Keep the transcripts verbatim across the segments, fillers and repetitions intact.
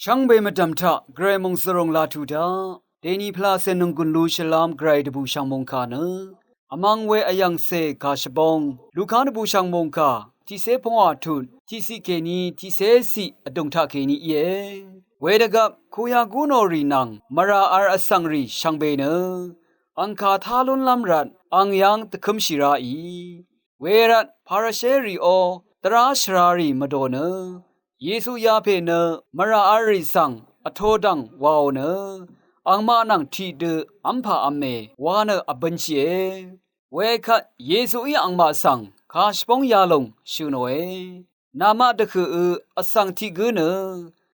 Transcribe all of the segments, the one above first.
Shvngbe mvdv̀m taq gvray mòngzvròng laq tuq daq, dèni pvlaqcè nònggùn lu shvlv́m gvray dvbùshv̀ng mòngkà nø vmvng we vyv̀ngcè kà shvbóng, Luka dvbùshv̀ng mòngkà tiqcé pungwà tut tiqciq kèní tiqcé ciq vdùng taqkèní íe. Wedvgvp kuyagú nò rì nvng mvrà v̄l vsvng rì shvngbe nø angkà tá lúnlv́m rvt ang yv́ng dvkǿmshì ráì. Wervt Parisherì ó dvrá shvrarì mvdò nø Yesu yapè nø mvrà v̄l rì svng vtō dv̀ng wàò nø angmaq nvng tiqdø v́mpà v̄me wa nø vbønshìe. Wekvt Yesuí angmaq svng kà shvbóng yalòng shø̀ nòe. Namaq dvhø̀ø vsvng tiq gǿ nø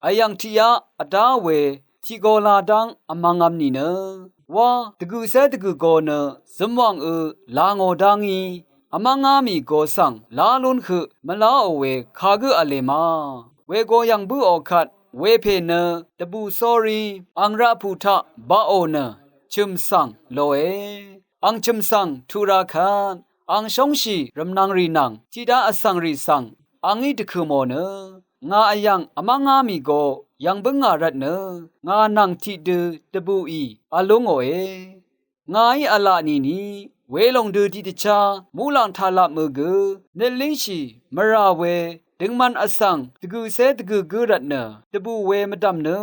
vyv̀ng tiqyaq vdá we tiqgō ladv́ng vmv̄ngv̄m nìnø wa dvgø̀cé dvgø̀go nø zømwàngø là ngò dá ngí vmv́ngá mì go svng lá lún høq mvláò we kagǿ v̄le ma. Wego yv̀ng bǿò kvt wepè nø dvbù sórí ang raqpù taq baqò nø chø̀m svng lòe. Ang chø̀m svng tuq ra kvt ang shóngshì rv̀mnv̄ng rì nvng tiqdá vsvng rì svng a ngí dvkø̀ mò nø ngà vyv̀ng vmv́ngá mì go yv̀ng bǿngà rvtnø ngà nvng tiqdø dvbùì v̄l lú ngòe. Ngàí v̄la nìni welòng dø tiqdvchá muqlàng taq lapmø gø nøt língshì mvrà we døngman vsvng dvgø̀cé dvgø̀ gǿ rvtnø dvbù we mvdv̀m nø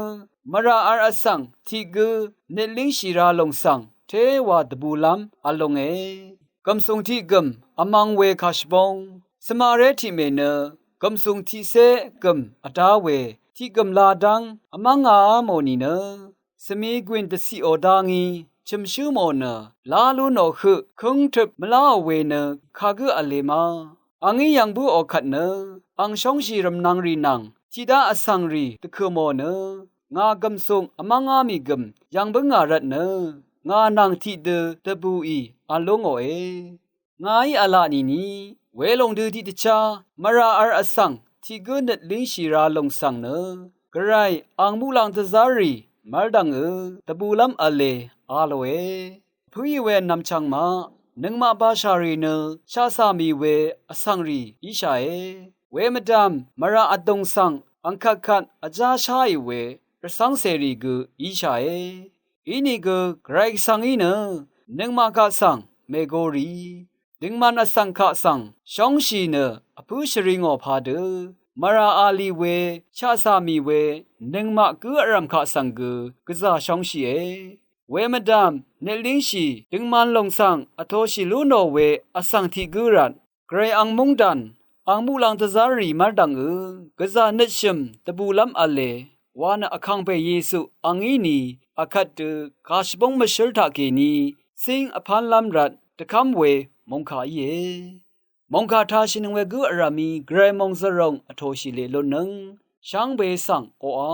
mvrà v̄l vsvng tiq gǿ nøt língshì ra lòng svng téwa dvbùlv́m v̄l lúnge. Gv̀msùng tiq gø̀m vmvng we kà shvbóng svmaré tiqmè nø gv̀msùng tiqcé gø̀m vdá we tiq gø̀m ladv́ng vmv́ngā mò nìnø svmi gwìn dvciqò dá ngí chø̀mshǿ mò nø lá lú nò høq kǿngtøp mvláò we nø kagǿ v̄le ma. A ngí yv̀ng bǿò kvt nø ang shóngshì rv̀mnv̄ng rì nvng tiqdá vsvng rì dvkø̀ mò nø ngà gv̀msùng vmv́ngá mì gø̀m yv̀ng bǿngà rvtnø ngà nvng tiqdø dvbùì v̄l lú ngòe. Ngàí v̄la nìni welòng dø tiqdvchá mvrà v̄l vsvng tiq gǿ nøt língshì ra lòng svng nø gvray ang muqlàng dvzv́rrì mv́rdv̀ngø dvbùlv́m v̄le a lòe. Pǿì we vnvm chvng maq nøngmaq bashà rì nø shaqcà mì we vsvng rì íshàe. Wemvdv̀m mvrà vdùng svng ang kvtkvt vjá sháì we rvcv́ngcèrì gø íshàe. Inìgø gvray svng í nø nøngmaq kaq svng mègorì døngman vsvng kaq svng shóngshì nø vpǿ shvri ngò padø mvrà a lì we shaqcà mì we nøngmaq gǿ vrv̀m kaq svng gø gvzà shóngshìe. Wemvdv̀m nøt língshì døngman lòng svng vtōshì lú nò we vsvng tiq gǿ rvt gvray ang móngdàn ang muqlàng dvzv́rrì mv́rdv̀ngø gvzà nøtshø̀m dvbùlv́m v̄le wa nø vkàngpè Yesu a ngí ni akvt dø kà shvbóng mvshǿl taqkèní cíng vpánlv́m rvt dvkv́m we mòngkà íe. Mòngkà tāshìnøng we gǿ vrv̀mí gvray mòngzvròng vtōshì leq lúnnøng shvngbe svng oqà